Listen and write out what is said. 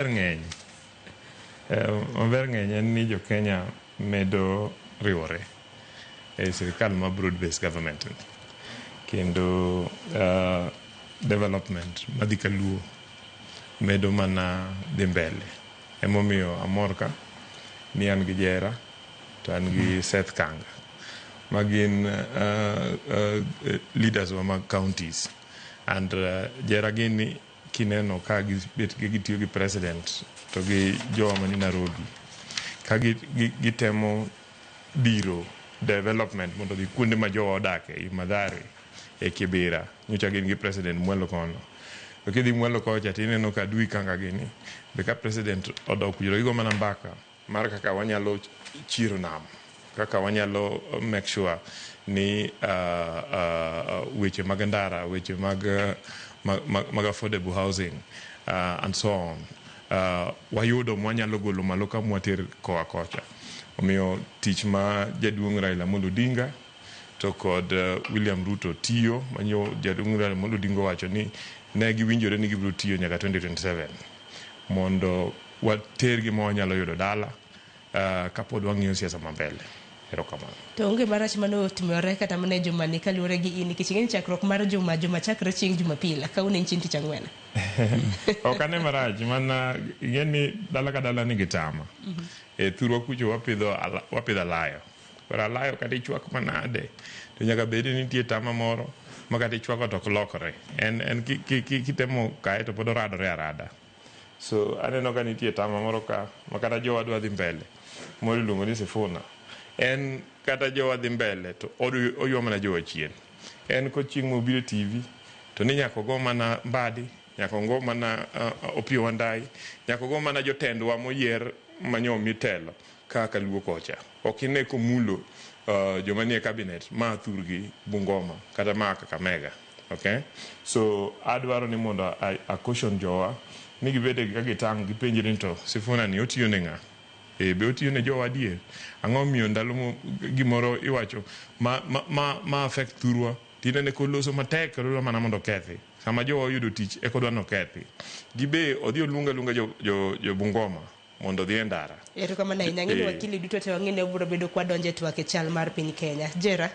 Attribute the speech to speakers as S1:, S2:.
S1: Ng'eny maber ng'eny en ni jo Kenya medo riwore e sirikal ma broad based government ni. Kendo development madhi kaluo medo mana dhi mbele. Emomiyo amor ka ni an gi Jera to an gi Seth Kanga ma gin leaders wa mag counties and Jera gini kineno ka gibet gitiyo gi president to gi jowa mani Nairobi ka gitemo diro development mondo odhi kuonde ma jowa odake i Mathare e Kibera nyocha gin gi president mwalo kono to kidhi mwalo kocha tineno ka Adui Kanga gini be ka president odok kucho to gigo mana mbaka mar kaka wanyalo chiero nam kaka wanyalo make sure ni weche mag ndara weche mag affordable housing and so on wayudo mwanyalo golo malo ka mwater koa kocha. Omiyo tich ma jaduong' Raila Amolo Odinga to kod William Ruto tiyo manyo jaduong' Raila Amolo Odinga owacho ni ne giwinjore ni gibiro tiyo nyaka 2027 mondo water gima wanyalo yudo dala kapod wang'iyo siasa ma mbele. Erokamano.
S2: To onge marach mane otimore kata mana e juma ni kaluwore gi in nikech ing'e ni chakruok mar juma juma chakre chieng' Jumapil kawuono en chieng' tich ang'wen.
S1: Ok ane marach mana ing'e ni dala ka dala nigi tama. E thurwa kucho wapidho alayo. Koro alayo kata ichwak manade to nyaka bed ni nitie tama moro ma kata ichwako to ok lokre. En kitemo kae to pod oradore arada. So aneno ka nitie tama moro ka ma kata jowa dwa dhi mbele moro iluongo ni Sifuna. En kata jowa dhi mbele to oywa mana jowa chien. En kochieng' mobiro e TV to ni nyaka ogo mana Mbadi, nyaka ogo mana Opiyo Wandayi, nyaka ogo mana jotendwa moyier manyo omi telo kaka Luo kocha. Ok ine komulo joma nie cabinet ma thurgi Bungoma kata ma Kakamega. Okay? So adwaro ni mondo a caution jowa ni gibed ka gitang' gipenjre ni to Sifuna ni otiyo ne ng'a? E, be otiyo ne jowa adier? Ang'o miyo ndalo gimoro iwacho ma affect thurwa tinene koloso matek odwa mana mondo okethi. Sama jowa oyudo tich eka odwa nokethi. Gibe odhi oluong aluonga jo Bungoma mondo odhi e ndara.
S2: Erokamano ahinya. Ang'e ni wakili duto te wang'e ni wabiro bedo kwadonjo e twak e chal mar piny Kenya. Jera.